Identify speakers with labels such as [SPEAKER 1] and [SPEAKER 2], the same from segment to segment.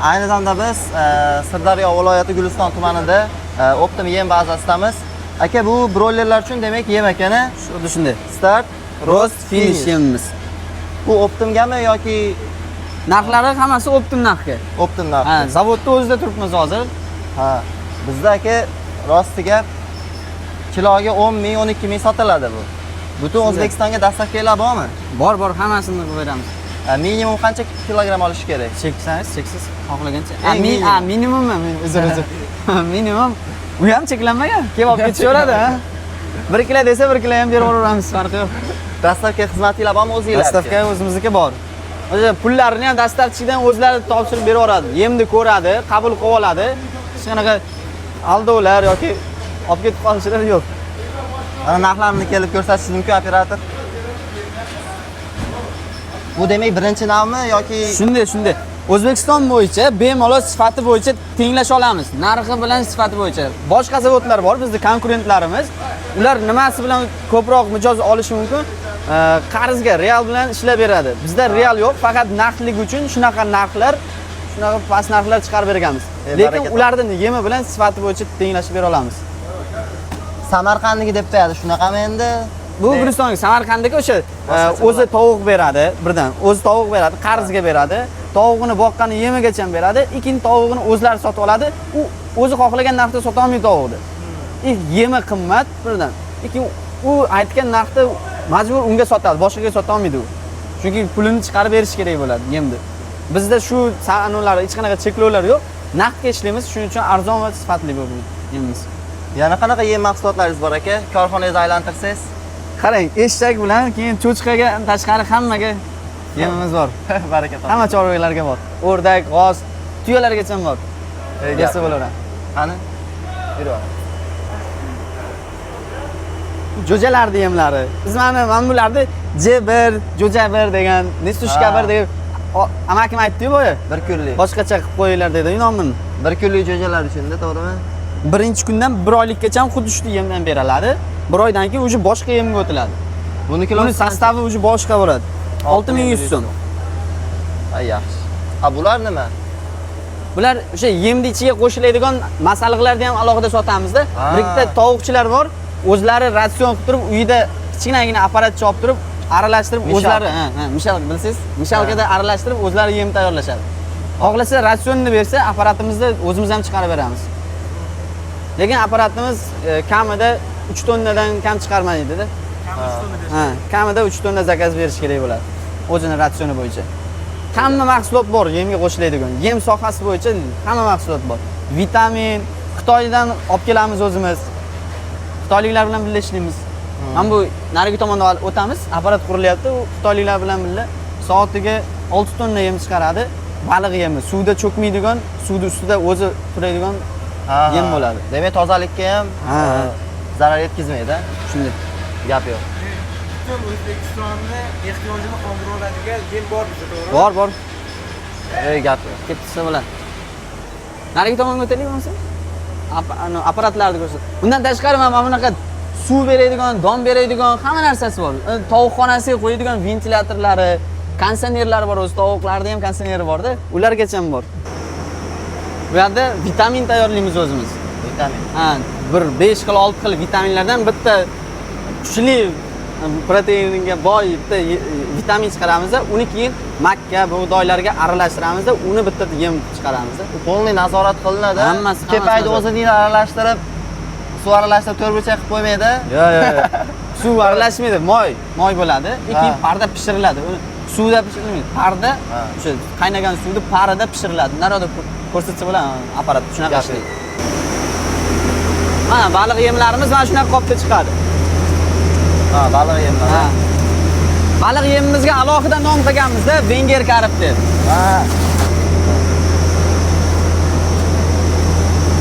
[SPEAKER 1] Ayni damda biz Sirdaryo viloyati Guliston tumanida Optim yem bazasidamiz. Aka, bu broilerlar uchun demak yem ekan, a?
[SPEAKER 2] Xuddi shunday.
[SPEAKER 1] Start,
[SPEAKER 2] Roast, finish yemimiz.
[SPEAKER 1] Bu Optimgami yoki
[SPEAKER 2] Narxlari hammasi optim narxga.
[SPEAKER 1] Optim narxi?
[SPEAKER 2] Ha, zavodda o'zida turibmiz hozir.
[SPEAKER 1] Ha. Bizda aka, rosti gap, kiloga 10 ming, 12 ming sotiladi bu. Butun O'zbekistonga dastavkalar bormi?
[SPEAKER 2] Bor, bor, hammasini qilib beramiz.
[SPEAKER 1] Minimum qancha kilogramm olish kerak?
[SPEAKER 2] Cheksangiz, cheksiz, xohlagancha.
[SPEAKER 1] Eng minimum.
[SPEAKER 2] Ha, minimummi? Uzr, uzr. Minimum. U ham cheklanmagan. Kelib olib ketishaveradi, ha. 1 kilo desa 1 kilo ham berib yuboramiz, farqi yo'q.
[SPEAKER 1] Dastavka xizmatinglar bormi o'zinglarniki?
[SPEAKER 2] Dastavka o'zimizniki bor. O'sha pullarini ham dastavchidan o'zlari topshirib berib yuboradi. Yemni ko'radi, qabul qilib oladi. Hech qanaqa aldovlar yoki olib ketib qolishlar yo'q.
[SPEAKER 1] Mana narxlarni kelib ko'rsatishingiz mumkin operator. Bu demak birinchi navmi yoki
[SPEAKER 2] Shunday, shunday. O'zbekiston bo'yicha bemalol sifati bo'yicha tenglasha olamiz. Narxi bilan sifati bo'yicha. Boshqa zavodlar bor, bizning konkurentlarimiz. Ular nimasi bilan ko'proq mijoz olishi mumkin? Qarzga real bilan ishlab beradi. Bizda real yo'q, faqat naqdlik uchun shunaqa narxlar, shunaqa past narxlar chiqarib berganmiz. Lekin
[SPEAKER 1] Baraka
[SPEAKER 2] ularning yemi bilan sifati bo'yicha tenglashib bera olamiz.
[SPEAKER 1] Samarqandniki deb qo'yadi, shunaqami endi?
[SPEAKER 2] Bu Gulistonga, Samarqanddagi o'sha
[SPEAKER 1] Boshqacha
[SPEAKER 2] o'zi tovuq beradi, birdan o'zi tovuq beradi, qarzga beradi. Tovug'ini boqqani yemigacha ham beradi. Ikkinchi tovug'ini o'zlari sotib oladi. U o'zi xohlagan narxda sota olmaydi tovuqni. Yemi qimmat birdan. Ikki u aytgan narxda majbur unga sotadi, boshqaga sota olmaydi u. Chunki pulini chiqarib berish kerak bo'ladi yemni. Bizda shu sanolar hech qanaqa cheklovlar yo'q. Naqdga ishlaymiz, shuning uchun arzon va sifatli bo'ladi yemimiz.
[SPEAKER 1] Yana qanaqa yem mahsulotlaringiz bor aka? Korxonangizni aylantirsangiz?
[SPEAKER 2] Qarang, eshak bilan keyin cho'chqaga tashqari hammaga yemimiz bor.
[SPEAKER 1] Baraka toping.
[SPEAKER 2] Hamma chorvalarga bor. O'rdak, g'oz, tuyalargacha bor. Bersa bo'laveradi.
[SPEAKER 1] Qani? Yurib.
[SPEAKER 2] Jo'jalarni yemlari. Biz mana bularni J1, Jo'ja 1 degan, Nestushka 1 degan amakim aytdi-yu boya.
[SPEAKER 1] Bir kunlik.
[SPEAKER 2] Boshqacha qilib qo'yinglar dedi, nomini.
[SPEAKER 1] Bir kunlik jo'jalar uchun-da, to'g'rimi?
[SPEAKER 2] Birinchi kundan 1 oylikgacha ham xuddi shu yemdan beriladi. 1 oydan keyin уже boshqa yemga o'tiladi.
[SPEAKER 1] Buni kilosi
[SPEAKER 2] Buni sostavi уже boshqa bo'ladi. 6100 so'm.
[SPEAKER 1] Ha, yaxshi. Ha, bular nima?
[SPEAKER 2] Bular o'sha yemni ichiga qo'shiladigan masalliqlarni ham alohida sotamizda. Bir ikkita tovuqchilar bor, o'zlari ratsion qilib turib, uyida kichkinagina apparatcha olib turib, aralashtirib o'zlari, ha, ha, mishalka bilsangiz, mishalkada aralashtirib o'zlari yem tayyorlashadi. Xohlasa ratsionni bersa, apparatimizda o'zimiz ham chiqarib beramiz. Lekin apparatimiz kamida 3 tonnadan kam chiqarmaydi-da. Ha, kamida 3 tonna zakaz berish kerak bo'ladi. O'zini ratsioni bo'yicha. Hamma mahsulot bor, yemga qo'shiladigan. Yem sohasi bo'yicha hamma mahsulot bor. Vitamin Xitoydan olib kelamiz o'zimiz. Xitoyliklar bilan birga ishlaymiz. Mana bu narigi tomonda o'tamiz, apparat qurilyapti. U xitoyliklar bilan birga soatiga 6 tonna yem chiqaradi. Baliq yemi, suvda cho'kmaydigan, suvni ustida o'zi turadigan yem bo'ladi.
[SPEAKER 1] Demak, tozalikka ham zarar yetkazmaydi.
[SPEAKER 2] Shunday.
[SPEAKER 1] Gap yo'q.
[SPEAKER 3] Butun O'zbekistonni ehtiyojini qondira oladigan yem bor bizda, to'g'rimi?
[SPEAKER 2] Bor, bor.
[SPEAKER 1] Ey, gap yo'q.
[SPEAKER 2] Ketsa bo'ladi. Narigi tomonga o'taylik bo'lmasa? Apparatlarni ko'rsat. Bundan tashqari mana bunaqa suv beradigan, don beradigan hamma narsasi bor. Tovuqxonasiga qo'yadigan ventilatorlari, konditsionerlari bor, o'zi tovuqlarda ham konditsioneri bor-da, ulargacha ham bor. Bu yerda vitamin tayyorlaymiz o'zimiz.
[SPEAKER 1] Vitamin.
[SPEAKER 2] Ha, bir 5 xil, 6 xil vitaminlardan bitta kuchli proteinga boy bitta vitamin chiqaramiz, uni keyin makka, bug'doylarga aralashtiramiz, uni bitta yem chiqaramiz.
[SPEAKER 1] U polniy nazorat qilinadi.
[SPEAKER 2] Hammasi
[SPEAKER 1] Kepayni
[SPEAKER 2] nazorat.
[SPEAKER 1] o'zini aralashtirib, suv aralashtirib to'rtburchak qilib qo'ymaydi.
[SPEAKER 2] Yo'q, yo'q, yo'q. Suv aralashmaydi, moy bo'ladi. Keyin parda pishiriladi. Uni suvda pishirilmaydi. Parda o'sha qaynagan suvni parida pishiriladi. Naroda ko'rsatsa bo'ladi, apparat shunaqa ishlaydi. Mana baliq yemlarimiz mana shunaqa qopda chiqadi.
[SPEAKER 1] Ha, baliq yemlari.
[SPEAKER 2] Ha. Baliq yemimizga alohida nom qo'yganmizda, Venger karp deb.
[SPEAKER 1] Ha.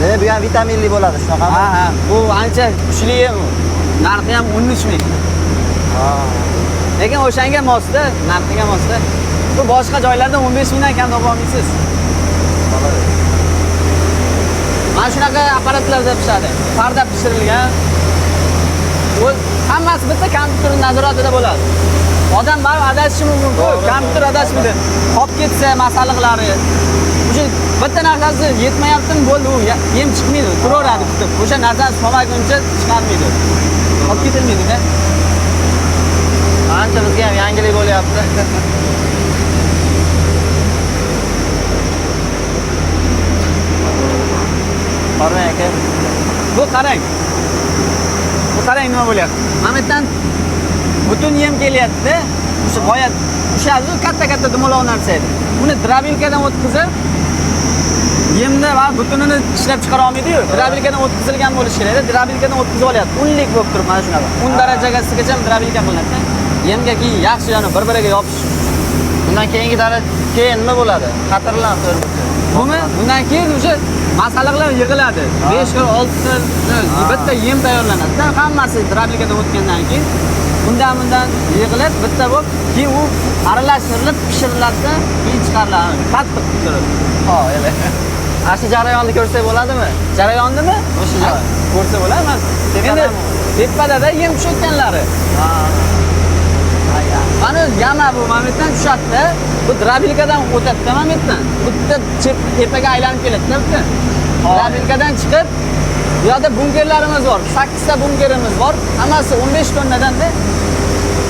[SPEAKER 1] Demak, bu ham vitaminli bo'ladi, shunaqami?
[SPEAKER 2] Ha, ha. Bu ancha kuchli yem. Narxi ham 13 ming.
[SPEAKER 1] Ha.
[SPEAKER 2] Lekin o'shanga mosda, narxiga mosda. Bu boshqa joylarda 15 mingdan kam topa olmaysiz. Mana shunaqa apparatlarda pishadi. Parda pishirilgan. O'z hammasi bitta kompyuter nazoratida bo'ladi. Odam baribir adashishi mumkin-ku, kompyuter adashmaydi. Qolib ketsa masalliqlari. O'sha Bitta narsasi yetmayaptimi, bo'ldi, u yem chiqmaydi, turaveradi kutib. O'sha narsani solmaguncha chiqarmaydi. Olib ketilmaydi-da.
[SPEAKER 1] Ancha bizga ham yangilik bo'lyapti. Hormang aka.
[SPEAKER 2] Bu qarang. Bu qarang nima bo'lyapti. Mana bu yerdan butun yem kelyapti. O'sha boya tushadi, katta-katta dumaloq narsa edi. Buni drabilkadan o'tkazib, yemni va butunini ishlab chiqara olmaydi-yu. Drabilkadan o'tkazilgan bo'lishi kerak-da. Drabilkadan o'tkazib olyapti. Unlik bo'lib turib mana shunaqa. Un darajasigacha drabilka qilinadi. Yemga keyin yaxshi yana bir-biriga yopishish.
[SPEAKER 1] Bundan keyingi daraja keyin nima bo'ladi? Qatirlan to'rtinchi.
[SPEAKER 2] Buni bundan keyin o'sha masalliqlar yig'iladi. 5 xil, 6 xil bitta yem tayyorlanadi. Hammasi drabilkadan o'tgandan keyin bundan yig'ilib bitta bo'lib, keyin u aralashtirilib pishiriladi, keyin chiqariladi. Qattiq turib.
[SPEAKER 1] Ha, ele. Ana shu jarayonni ko'rsak bo'ladimi?
[SPEAKER 2] Jarayonnimi?
[SPEAKER 1] O'sha joy.
[SPEAKER 2] Ko'rsa bo'ladi. Endi tepadada yem tushayotganlari.
[SPEAKER 1] Ha.
[SPEAKER 2] Mana yama bu momentdan tushadi. Bu drabilkadan o'tadi momentdan. Bitta tepaga aylanib keladi-da bitta. Drabilkadan chiqib, bu yoqda bunkerlarimiz bor. 8 ta bunkerimiz bor. Hammasi 15 tonnadan-da.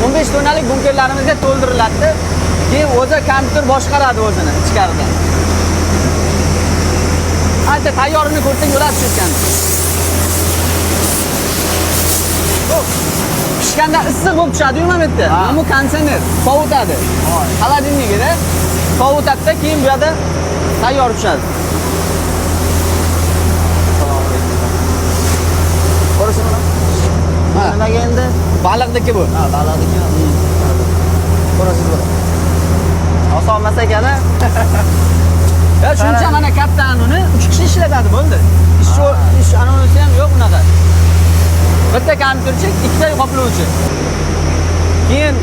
[SPEAKER 2] 15 tonnalik bunkerlarimizga to'ldiriladi. Keyin o'zi kompyuter boshqaradi o'zini ichkaridan. Ancha tayyorini ko'rsang bo'ladi tushgan. Pishganda issiq bo'lib tushadi-yu mana bu yerda. Mana bu konditsioner sovutadi. Холодильникida sovutadi-da, keyin bu yerda tayyor tushadi.
[SPEAKER 1] Ko'rishmi?
[SPEAKER 2] Ha.
[SPEAKER 1] Nimaga endi?
[SPEAKER 2] Baliqniki bu.
[SPEAKER 1] Ha, baliqniki.
[SPEAKER 2] Ko'rasiz buni.
[SPEAKER 1] Oson emas ekan-a?
[SPEAKER 2] Ya shuncha mana katta anuni 3 kishi ishlatadi, bo'ldi. Ish anunisi ham yo'q unaqa. Bitta kompyuterchi, ikkita qoplovchi. Keyin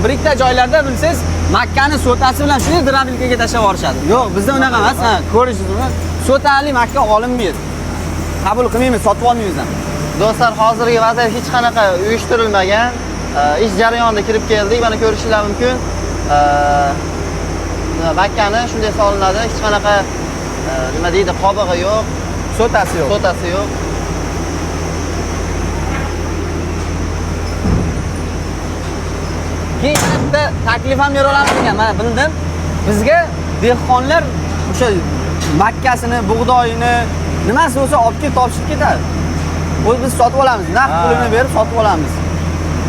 [SPEAKER 2] bir ikkita joylarda bilsangiz, makkani sotasi bilan shunday drabilkaga tashlab yuborishadi. Yo'q, bizda unaqa emas. Ha, ko'rishingiz mumkin. Sotali makka olinmaydi. Qabul qilmaymiz, sotib olmaymiz ham.
[SPEAKER 1] Do'stlar, hozirgi vaziyat hech qanaqa uyushtirilmagan. Ish jarayonida kirib keldik. Mana ko'rishingiz mumkin. Makkani shunday solinadi. Hech qanaqa nima deydi, qobig'i yo'q,
[SPEAKER 2] sotasi yo'q.
[SPEAKER 1] Sotasi yo'q.
[SPEAKER 2] Keyin bitta taklif ham bera olamiz degan, mana bildim. Bizga dehqonlar o'sha makkasini, bug'doyini, nimasi bo'lsa olib kelib topshirib ketadi. O'zi biz sotib olamiz, naqd pulini berib sotib olamiz.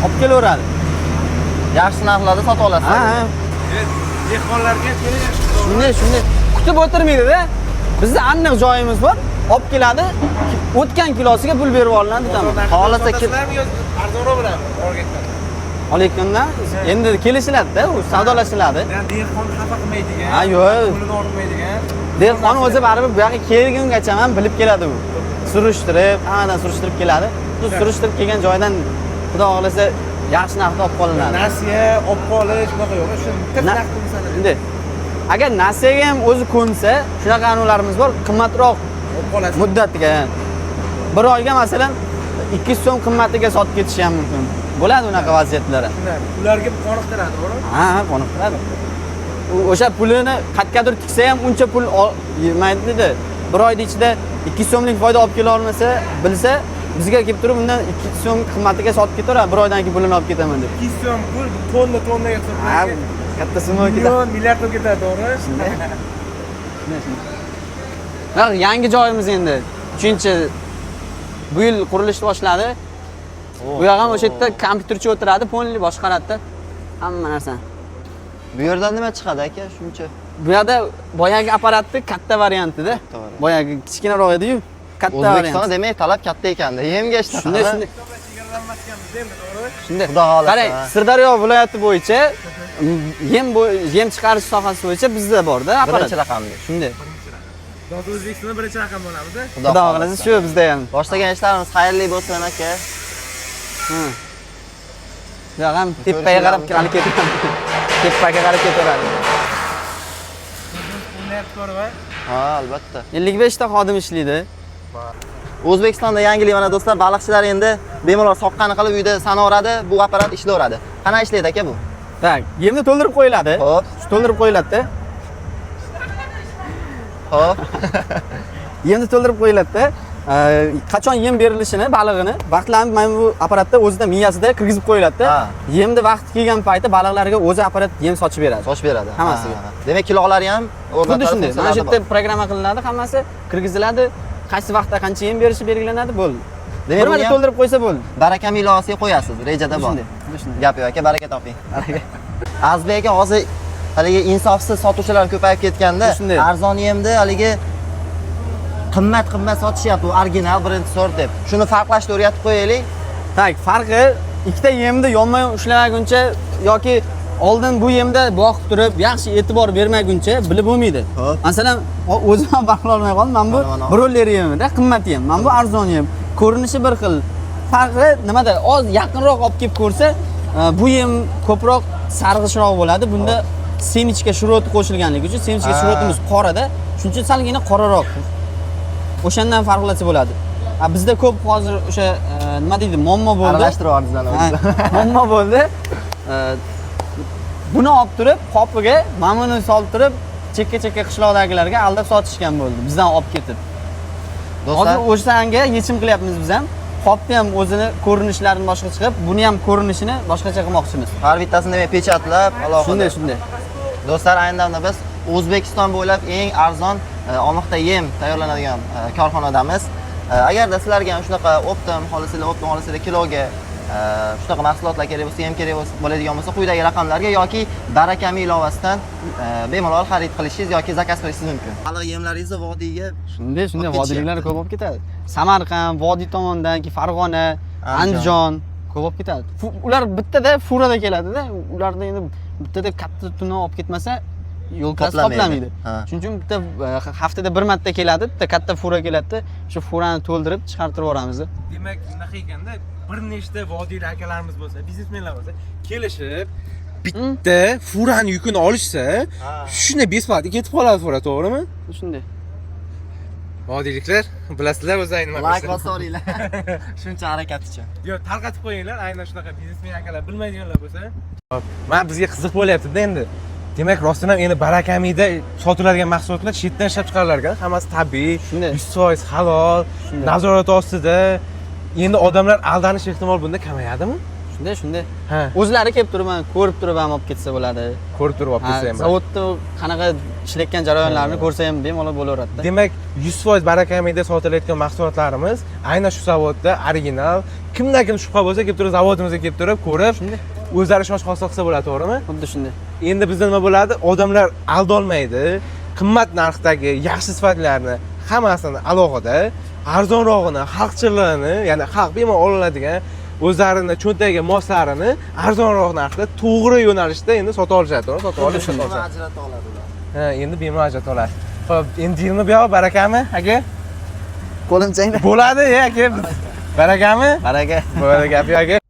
[SPEAKER 2] Olib kelaveradi.
[SPEAKER 1] Yaxshi narxlarda sotib olasiz.
[SPEAKER 2] Ha, ha.
[SPEAKER 3] Dehqonlarga kerak.
[SPEAKER 2] Shunday, shunday. Kutib o'tirmaydi-da. Bizda aniq joyimiz bor. Olib keladi, o'tgan kilosiga pul berib olinadi tamom.
[SPEAKER 1] Xohlasa
[SPEAKER 3] arzonroq bo'ladi, olgandan.
[SPEAKER 2] Olayotgandan endi kelishiladi-da, u savdolashiladi.
[SPEAKER 3] Ya'ni dehqon xafa qilmaydigan.
[SPEAKER 2] Ha, yo'q.
[SPEAKER 3] Pulini ortmaydigan.
[SPEAKER 2] Dehqon o'zi baribir bu yoqqa kelgungacha ham bilib keladi u. Surishtirib, hammadan surishtirib keladi. Bu surishtirib kelgan joydan Xudo xohlasa yaxshi narxda olib qolinadi.
[SPEAKER 3] Nasiya olib qolish bunaqa yo'q. Shu bitta naqd masalan.
[SPEAKER 2] Endi agar nasiyaga ham o'zi ko'nsa, shunaqa anularimiz bor, qimmatroq
[SPEAKER 3] olib qolasiz.
[SPEAKER 2] Muddatiga. Bir oyga masalan 200 so'm qimmatiga sotib ketishi ham mumkin. Bo'ladi unaqa vaziyatlar.
[SPEAKER 3] Shunday. Ularga qoniqtiradi, to'g'rimi?
[SPEAKER 2] Ha, ha, qoniqtiradi. O'sha pulini qayergadir tiksa ham uncha pul yemaydi-da. Bir oyning ichida 200 so'mlik foyda olib kela olmasa, bilsa, bizga kelib turib undan 200 so'm qimmatiga sotib ketaveradi, bir oydan keyin pulini olib ketaman deb.
[SPEAKER 3] 200 so'm pul tonna tonnaga
[SPEAKER 2] Ha, katta summa bo'lib ketadi.
[SPEAKER 3] Million, milliard bo'lib ketadi, to'g'ri?
[SPEAKER 2] Shunday. Shunday. Yangi joyimiz endi. 3-chi bu yil qurilish boshladi. Bu yoq ham o'sha yerda kompyuterchi o'tiradi, polni boshqaradi hamma narsani.
[SPEAKER 1] Bu yerdan nima chiqadi aka shuncha?
[SPEAKER 2] Bu yerda boyagi apparatni katta variantida. Boyagi kichkinaroq edi-yu, katta variant.
[SPEAKER 1] O'zbekistonda demak talab katta ekanda. Yemga ishlab.
[SPEAKER 2] Shunday, shunday. Shunday.
[SPEAKER 1] Xudo xohlasa.
[SPEAKER 2] Qarang, Sirdaryo viloyati bo'yicha yem chiqarish sohasi bo'yicha bizda bor-da apparat.
[SPEAKER 1] Birinchi raqamli.
[SPEAKER 2] Shunday.
[SPEAKER 3] Hozir O'zbekistonda birinchi raqam bo'lamiz-a?
[SPEAKER 1] Xudo
[SPEAKER 2] Xudo xohlasa shu bizda ham.
[SPEAKER 1] Boshlagan ishlarimiz xayrli bo'lsin aka.
[SPEAKER 2] Bu yoq ham tepaga qarab ketaveradi. Tepaga qarab ketaveradi.
[SPEAKER 1] Ha, albatta.
[SPEAKER 2] 55 ta xodim ishlaydi.
[SPEAKER 1] O'zbekistonda yangilik mana do'stlar, baliqchilar endi bemalol soqqani qilib uyda sanaveradi, bu apparat ishlayveradi. Qana ishlaydi aka bu?
[SPEAKER 2] Tak, yemni to'ldirib qo'yiladi.
[SPEAKER 1] Xo'p.
[SPEAKER 2] Shu to'ldirib qo'yiladi-da.
[SPEAKER 1] Xo'p.
[SPEAKER 2] Yemni to'ldirib qo'yiladi-da. Qachon yem berilishini, balig'ini vaqtlanib mana bu apparatda o'zida miyasida kirgizib qo'yiladi-da. Yemni vaqti kelgan payti baliqlarga o'zi apparat yem sochib beradi.
[SPEAKER 1] Sochib beradi.
[SPEAKER 2] Hammasiga.
[SPEAKER 1] Demak, kilolari ham
[SPEAKER 2] Xuddi shunday. Mana shu
[SPEAKER 1] funksiyalari
[SPEAKER 2] yerda
[SPEAKER 1] bor.
[SPEAKER 2] Programma qilinadi, hammasi kirgiziladi. Qaysi vaqtda qancha yem berishi belgilanadi, bo'ldi.
[SPEAKER 1] Demak,
[SPEAKER 2] Bir marta
[SPEAKER 1] buni ham
[SPEAKER 2] to'ldirib qo'ysa bo'ldi.
[SPEAKER 1] Barakam ilovasiga qo'yasiz, rejada bor.
[SPEAKER 2] Shunday, xuddi shunday.
[SPEAKER 1] Gap yo'q aka, baraka toping. Azizbek aka, hozir haligi insofsiz sotuvchilar ko'payib ketganda,
[SPEAKER 2] Shunday.
[SPEAKER 1] Arzon yemni haligi qimmat qimmat sotishyapti, u original birinchi sort deb. Shuni farqlashni o'rgatib qo'yaylik.
[SPEAKER 2] Так, farqi ikkita yemni yonma-yon ushlamaguncha yoki oldin bu yemda boqib turib, yaxshi e'tibor bermaguncha bilib bo'lmaydi.
[SPEAKER 1] Xo'p.
[SPEAKER 2] Masalan, o'zim ham farqlay olmay qoldim. Mana bu
[SPEAKER 1] Mana, mana.
[SPEAKER 2] broiler yemida, qimmat yem. Mana bu arzon yem. Ko'rinishi bir xil. Farqi nimada? Oz yaqinroq olib kelib ko'rsa, bu yem ko'proq sarg'ishroq bo'ladi. Bunda семечка shuroti qo'shilganligi uchun семечка shurotimiz qorada, shuning uchun salgina qoraroq. O'shandan farqlasa bo'ladi. Bizda ko'p hozir o'sha nima deydi, muammo bo'ldi.
[SPEAKER 1] Aralashtirib yubordingizlar
[SPEAKER 2] Ha,
[SPEAKER 1] o'zingiz.
[SPEAKER 2] muammo bo'ldi. Buni olib turib, qopiga mana buni solib turib, chekka-chekka qishloqdagilarga aldab sotishgan bo'ldi. Bizdan olib ketib.
[SPEAKER 1] Do'stlar,
[SPEAKER 2] Hozir o'shanga yechim qilyapmiz biz ham. Qopni ham o'zini ko'rinishlarini boshqa chiqib, buni ham ko'rinishini boshqacha qilmoqchimiz.
[SPEAKER 1] Har bittasini demak pechatlab alohida.
[SPEAKER 2] Shunday, shunday.
[SPEAKER 1] Do'stlar, ayni damda biz O'zbekiston bo'ylab eng arzon omixta yem tayyorlanadigan korxonadamiz. Agarda sizlarga ham shunaqa оптом, xohlasanglar оптом, xohlasanglar kiloga shunaqa mahsulotlar kerak bo'lsa, yem kerak bo'lsa, bo'ladigan bo'lsa, quyidagi raqamlarga yoki Barakami ilovasidan bemalol xarid qilishingiz yoki заказ qilishingiz mumkin. Baliq yemlaringizni vodiyga
[SPEAKER 2] Shunday, shunday
[SPEAKER 1] olib
[SPEAKER 2] vodiyliklar
[SPEAKER 1] ketishyapti.
[SPEAKER 2] Ko'p olib ketadi. Samarqand, vodiy tomondan, keyin Farg'ona,
[SPEAKER 1] Andijon.
[SPEAKER 2] Andijon ko'p olib ketadi. Ular bittada furada keladida, ularda endi bittada katta tuna olib ketmasa yo'l kirasi
[SPEAKER 1] Qoplamaydi.
[SPEAKER 2] qoplamaydi.
[SPEAKER 1] Ha.
[SPEAKER 2] Shuning uchun bitta haftada bir marta keladi, bitta katta fura keladida, shu furani to'ldirib chiqartirib yuboramiz.
[SPEAKER 3] Demak, bunaqa ekanda, bir nechta vodiyli akalarimiz bo'lsa, biznesmenlar bo'lsa, kelishib bitta furani yukini olishsa, shunday bесплатно ketib qoladi fura, to'g'rimi?
[SPEAKER 2] Shunday.
[SPEAKER 3] Vodiyliklar, bilasizlar o'zlaring nima
[SPEAKER 1] Like
[SPEAKER 3] qilishni.
[SPEAKER 1] bosib olinglar. Shuncha harakat uchun.
[SPEAKER 3] Yo'q, tarqatib qo'yinglar, aynan shunaqa biznesmen akalar bilmaydiganlar bo'lsa. Hop, mana bizga qiziq bo'lyapti-da endi. Demak, rostdan ham endi Barakamida sotiladigan mahsulotlar chetdan ishlab chiqarilar ekan, hammasi tabiiy,
[SPEAKER 2] Shunday.
[SPEAKER 3] 100% halol,
[SPEAKER 2] Shunday.
[SPEAKER 3] nazorat ostida. Endi odamlar aldanish ehtimoli bunda kamayadimi?
[SPEAKER 2] Shunday, shunday.
[SPEAKER 3] Ha,
[SPEAKER 2] O'zlari kelib turib, mana ko'rib turib ham olib ketsa bo'ladi.
[SPEAKER 3] Ko'rib turib olib
[SPEAKER 2] Ha,
[SPEAKER 3] ketsa ham bo'ladi.
[SPEAKER 2] Zavodda qanaqa ishlayotgan jarayonlarini ko'rsa ham bemalol bo'laveradi.
[SPEAKER 3] Demak, 100% Barakamida sotilayotgan mahsulotlarimiz aynan shu zavodda original. Kimda kim shubha bo'lsa, kelib turib zavodimizga kelib turib ko'rib,
[SPEAKER 2] Shunday.
[SPEAKER 3] O'zlari ishonch hosil qilsa bo'ladi, to'g'rimi?
[SPEAKER 2] Xuddi shunday.
[SPEAKER 3] Endi bizda nima bo'ladi? Odamlar aldolmaydi. Qimmat narxdagi yaxshi sifatlarni hammasini alohida, arzonrog'ini, xalqchilligini, ya'ni xalq bemalol ola oladigan o'zlarini cho'ntagiga moslarini arzonroq narxda to'g'ri yo'nalishda endi sota olishadi, to'g'ri? Sota olib, sota olishadi.
[SPEAKER 1] Ajrata oladi ular.
[SPEAKER 3] Ha, endi bemalol ajrata oladi. Xo'p, endi dealmi bu yoq barakami, aka?
[SPEAKER 2] Qo'lim changda.
[SPEAKER 3] Bo'ladi, aka. Barakami?
[SPEAKER 2] Baraka.
[SPEAKER 3] Bo'ladi, gap yo'q, aka.